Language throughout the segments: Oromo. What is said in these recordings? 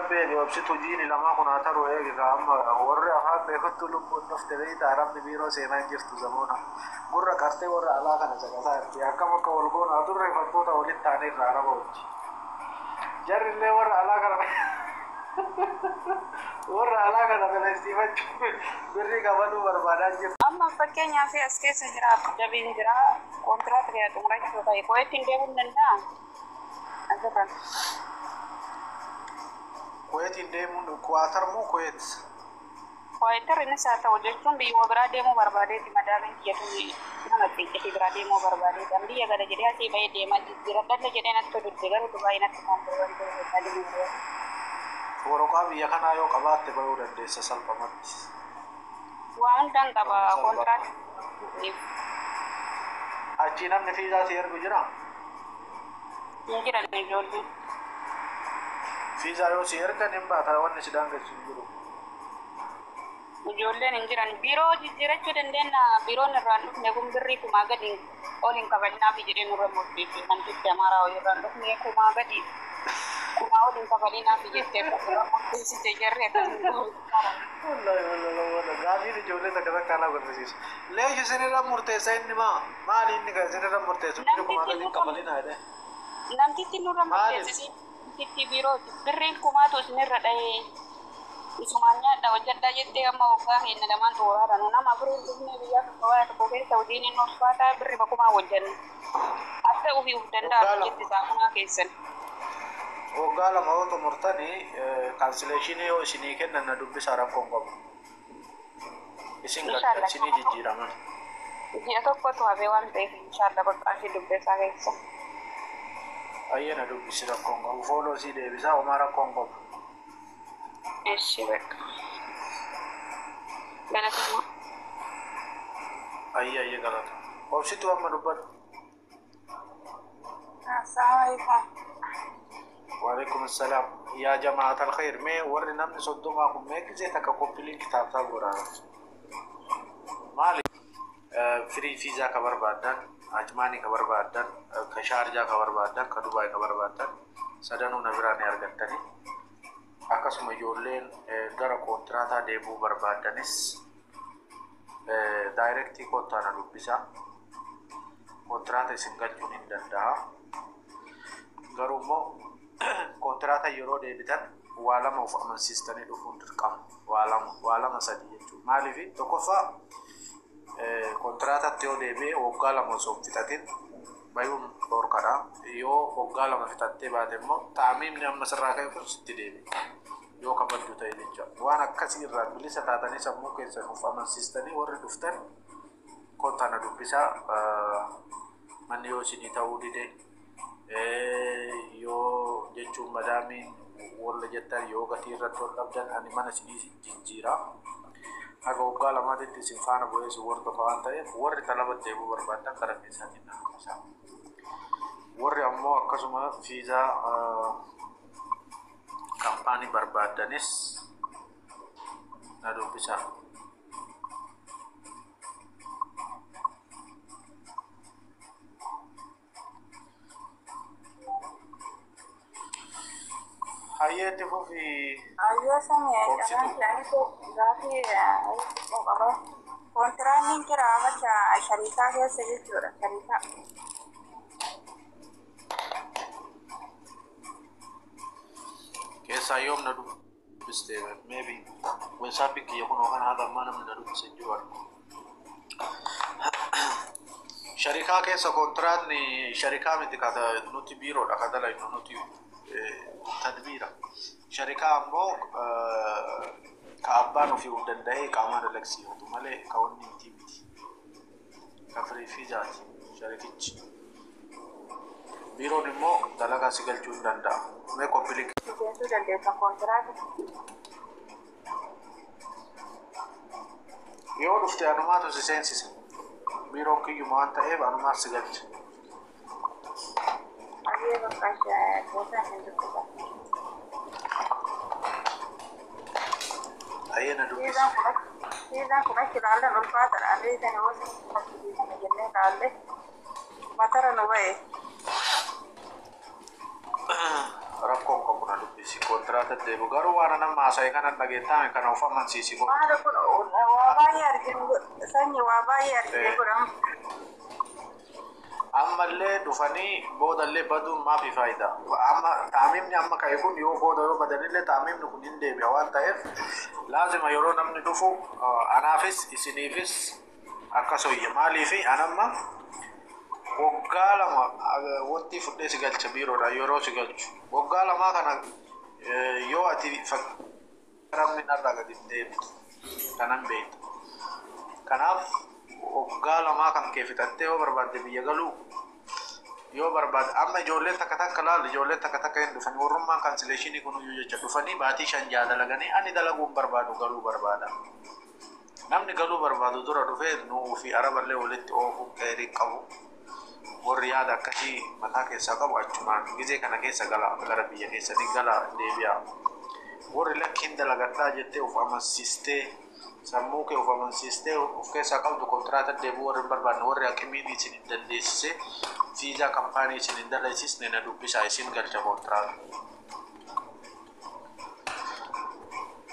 Rabbi obsitu jiini lamaa kun haa taru eegi ka amma warri afaan beekuttu lubbuun dhufte beeyta. Arabni biiroo seenaa hin jirtu zamoona. Gurra qartee warra alaa kana caqasaa jirti. Akkam akka wal goona adurreeffattoota walitti ta'anirra Araba wajji. Jarri illee warra alaa kana balleessifachuuf birrii kabaluu barbaadaa jirtu. Amma fakkeenyaaf as keessa jira, Abu Dhabiin jira, kontiraata kee xumurachuu ta'e Kuweetiin deemuu hin danda'a. Asirra. Kuweetiin deemuun Kuwaatar moo Kuweet? Kuweetar innis haa ta'u jechuun biyya biraa deemuu barbaadeeti, madaamiin biyyatu nama xiqqeetii biraa deemuu barbaadeeti. An biyya gala jedhee asii bahee deemaa jijjiiradhalle jedhee natti dudde, garuu Dubaayii natti kan deemuu barbaade. Waraqaa biyya kanaa yoo qabaatte bahuu dandeessa salphumatti. Waa hundaan qaba kontiraata. Achii namni fiizaa si ergu jira? Hin jiran ijoolleen. Fiizaa yoo si ergan hin baata, wanni si daangessu hin jiru. Ijoolleen hin jiran. Biiroo jijjiirachuu dandeenya. Biiroon irraan dhufne kun birrii 1000 gadi ol hin kafalinaafi jedhee nurra murteesse. Namtichi Amaaraa irraan dhufne 1000 gadi, 1000 ol hin kafalinaafi jettee nurra murteessite jarri akkasii. Wallahi, wallahi, wallahi, gaafiin ijoollee takka takka ala agarsiisa. Leeshi isinirra murteessa inni maa? Maali inni kan isinirra murteessu? Birrii 1000 gadi hin kafalinaa jedhee. Namtichi nurra Maaliif? murteessisi. Namtichi biiroo birriin 1000tu isinirra dhahee isumaan nyaadha hojjedhaa jettee. Amma waggaa keenya lamaan xumuraadha. Nu nama afuriin dhufnee biyya tokko tokko keessa hojiin inni ulfaataa birri 1000 hojjenna. Akka ofii of Waggaa danda'an 2. Jetti saamunaa keessan. Waggaa 2 yoo xumurtanii cancellation yoo isinii kennan na dubbisaa, rakkoon qabu. Isin galcha Inshallah. isinii jijjiiraman. Ji'a tokkotu hafee waan ta'eef inshallah bakka asii dubbisaa keessa. Ayyee, na dubbisi, rakkoon qabu. Follow sii deebisaa, homaa rakkoon qabu. Eshi, bakka. Galatoomaa. Ayyee, ayyee, galata. Obsitu, amma dubbadhu. Assalamu alaikum. Waalaikum salaam. Yaa jamaat alkhair, mee warri namni 30 kun mee gisee takka copy link tap tap godhaa. Maali? Free visa ka barbaaddan, Ajmaanii ka barbaaddan, ka Shaarjaa ka barbaaddan, ka Dubaay ka barbaaddan sadanuu na biraa ni argattani. Akkasuma ijoolleen gara koontiraataa deemuu barbaaddanis direct kottaa na dubbisaa. Kontiraata isin galchuun hin danda'a. Garuu immoo kontiraata yeroo deebitan waa lama of amansiistanii dhufuun dirqama. Waa lama, waa lama sadi jechuudha. Maaliif? Tokkoffaa, kontiraatatti yoo deebi'e waggaa 2 osoo hin fixatin bayuun dhorkadha. Yoo waggaa 2 fixattee baate immoo taamiimni amma sirraa ka'e kun sitti deebi'a. Yoo kabaddu ta'e jecha. Waan akkasii irraa bilisa taatanii sammuu keessan of amansiistanii warri dhuftan kottaa na dubbisaa. Manni yoo isinii ta'uu dide, yoo jechuun madaamiin walla jettan, yoo gatii irratti wal dhabdan, ani mana isinii jijjiira. Haga waggaa 2titti isin faana bu'ee isin hordofa waan ta'eef, warri talaba deemuu barbaadan gara keessaatiin na dubbisaa. Warri ammoo akkasuma fiizaa kaampaanii barbaadanis na dubbisaa. Hayyeetti fufi. Ayyoo samii. Obsitu. Gaafii xiqqoo qaba. Kontiraanni jira bakka shariikaa keessa jechuudha. Shariikaa. Keessaa yoom na dubbiste? Maybe WhatsAppiin kiyya kun kan haga ammaa namni na dubbise hin jiru. Sharikaa keessa kontiraatni sharikaa miti, kata nuti biiroodha ka dalaynu nuti tadbiira. Sharikaa ammoo ka abbaan ofii of danda'ee qaamaan dalagsiifatu malee ka wanni miti miti. Ka free fiizaati sharikichi. Biiroon immoo dalagaa si galchuu hin danda'a. Mee copy link. Seensuu dandeessa kontiraata. Yoo dhufte anumaatu si seensisa. Biiroon kiyyuma waan ta'eef anumaas si galcha. Ayyee, bakka gosa hin dubbisa. Ayyee, na dubbisi. Fiizaan fudhachuu ilaallan ulfaataadha. Beekani hoos jennee ilaalle matara nu ba'e. Rakkoon qabu, na dubbisi. deebisi kontiraata deebi'u garuu waan nama haasa'e kana dhageettaame kana of amansiisi godhu. Maali kun waa baay'ee arginu sanyi waa baay'ee argine godhamu. Ammallee dhufanii boodallee baduun maafi faayidaa? Amma taamimni amma ka'e kun yoo booda yoo badanillee taamimni kun hin deebi'a waan ta'eef laazima yeroo namni dhufu anaafis isiniifis akkas hoyya. Maaliifi anamma waggaa 2 wanti fudhee si galcha biiroodha yeroo si galchu. Waggaa 2 kana yoo ati fakkaramni narraa gadi hin deemtu kanan beektu. Kanaaf waggaa 2 kan kee fixattee yoo barbaadde biyya galuu yoo barbaadde amma ijoolleen takka takka laal ijoolleen takka takka hin dhufanii warrummaan cancellation kun iyyuu jecha dhufanii baatii 5 6 dalaganii ani dalaguu hin barbaadu galuu barbaada. Namni galuu barbaadu dura dhufee nuu fi araballee walitti oofuu qeerii qabu. Warri yaada akkasii mataa keessaa qabu achumaan gizee kana keessa gala gara biyya keessanii gala deebi'a. Warri lakkiin dalagadhaa jettee of amansiistee sammuu kee of amansiistee of keessaa qabdu kontiraata deebi'uu warri hin barbaanne warri haqimiin isin hin dandeessise viizaa kampaanii isin hin dalagsisne na dubbisaa isin galcha kontiraata.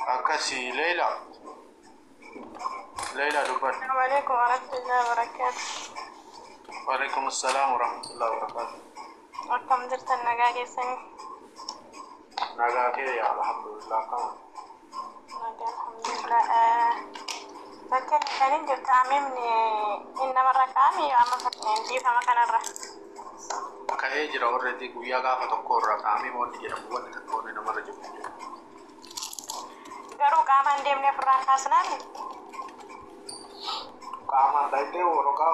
Akkasii Leela. Leela dubbadhu. السلام عليكم ورحمة الله وبركاته. Waalaikum assalaam warahmatullahi wabarakatuh. Akkam jirtan nagaa keessanii? Nagaa kee yaa alhamdulillah kama. Nagaa alhamdulillah. Fakkeenya kan hin jirtu amimni inni namarra kaa'ame amma fakkeenya dhiifama kanarra. Ka'ee jira already guyyaa gaafa tokko irraa qaamii wanni jedhamu wanni takka wanni namarra jiru hin jiru. Garuu qaamaan deemnee ofirraa kaasnaan Qaamaan dhaqxee waraqaa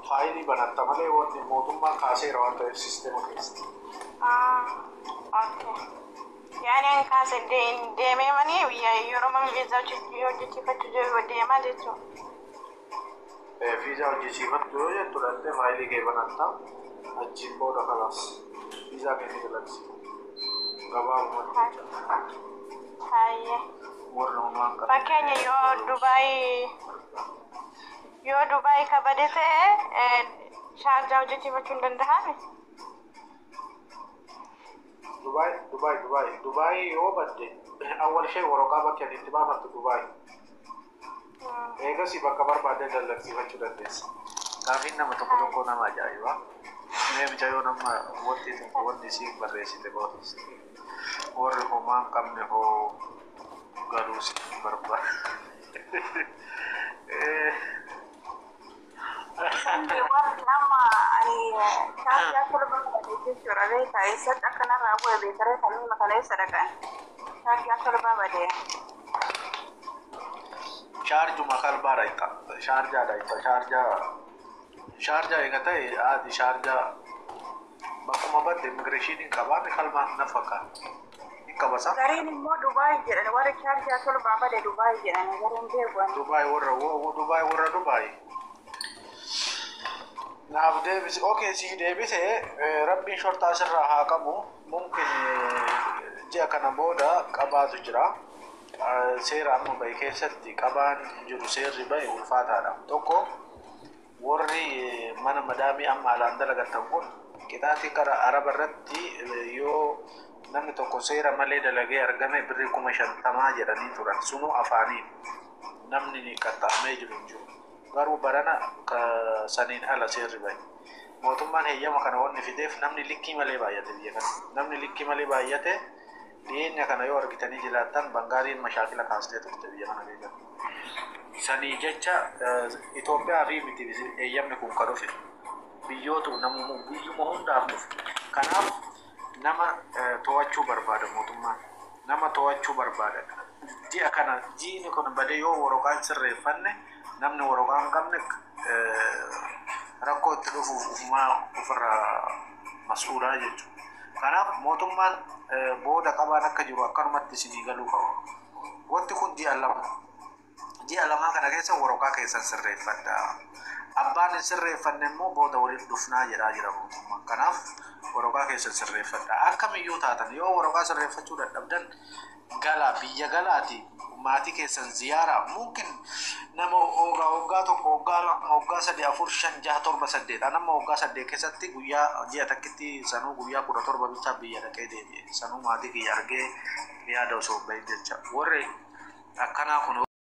faayilii banatta malee wanni mootummaan kaaseera waan ta'eef sisteema keessa. Okay. Yaani ani kaase deemee manii yeroo mami viizaa hojjechiifachuu jiru deemaa jechuudha. Viizaa hojjechiifattu yoo jettu dhaqxee faayilii kee banatta achiin booda kalaas viizaa kee ni dalagsiifu. Gabaabumatti jecha. Hayyee. Warra homaan qabu. Fakkeenya yoo Dubaay kabade ta'e Shaarjaa hojjechiifachuu hin danda'ame. Dubaay Dubaay Dubaay Dubaay yoo badde awwal ishee waraqaa bakka ati itti baafattu Dubaay. Eegasii bakka barbaadde dallagsiifachuu dandeessa. Gaafiin nama tokko tokko nama ajaa'iba. Mee mucayyoo nama wanti tokko wanti isiin barreessite bootis. Warri homaa hin qabne hoo galuu si barbaada. Warri nama ani shaarjaa kolba bade jechuudha beekaa eessatti akkanarraa bu'e beekaree kan nama kana eessa dhaqan shaarjaa kolba bade. Shaarjuma kalbaa dhayxa. Shaarjaa dhayxa. Shaarjaa shaarjaa eega ta'e haati shaarjaa bakkuma badde immigireeshiniin qabaame kalmaan na fakkaata. Hin qabasa. Gariin immoo Dubaay jedhan warri shaarjaa kolbaa bade Dubaay jedhan gariin beeku ani. Dubaay warra Dubaay warra Dubaay. Naaf deebise okay sii deebise rabbiin shortaa sirraa haa qabu mumkin ji'a kana booda qabaatu jira. Seera amma bahe keessatti qabaan jiru seerri bahe ulfaataadha. Tokko warri mana madaamii amma alaan dalagattan kun qixaatii kara araba irratti yoo namni tokko seera malee dalagee argame birrii 50,000 jedhanii turan sunuu afaaniin namni qaxxaamee jiru hin jiru. Garuu barana saniin ala seerri bahe. Mootummaan heeyyama kana wanni fideef namni likkii malee baay'ate biyya kana. Namni likkii malee baay'ate dhiyeenya kana yoo argitanii jiraattan Bangaaliin mashaakila kaastee turte biyya kana keessatti. Sanii jecha Itoophiyaa fi miti heeyyamni kun kan dhufe biyyootu namuma biyyuma hundaaf dhufe. Kanaaf nama to'achuu barbaada mootummaan. Nama to'achuu barbaada. Ji'a kana ji'ini kun badee yoo waraqaa hin sirreeffanne namni waraqaa hin qabne rakkoo itti dhufuuf ufumaa ofirraa mas'uulaa jechuudha. Kanaaf mootummaan booda qabaan akka jiru akkanumatti isinii galuu qaba. Wanti kun ji'a 2. Ji'a 2 kana keessa waraqaa keessan sirreeffadha. Abbaan hin sirreeffanne immoo booda waliif dhufnaa jedhaa jira mootummaan. Kanaaf waraqaa keessan sirreeffadha. Akkamiyyuu taatan yoo waraqaa sirreeffachuu dadhabdan galaa biyya galaati. Maatii keessan ziyaaraa. Mumkin nama hoggaa hoggaa tokko, hoggaa lama, hoggaa sadi, afur, shan, jaha, torba, saddeet. An amma hoggaa saddeet keessatti guyyaa ji'a takkitti sanuu guyyaa 17 bichaa biyya dhaqee deebi'e. Sanuu maatii kiyya argee yaada osoo hin bahin jecha. Warri akkanaa kun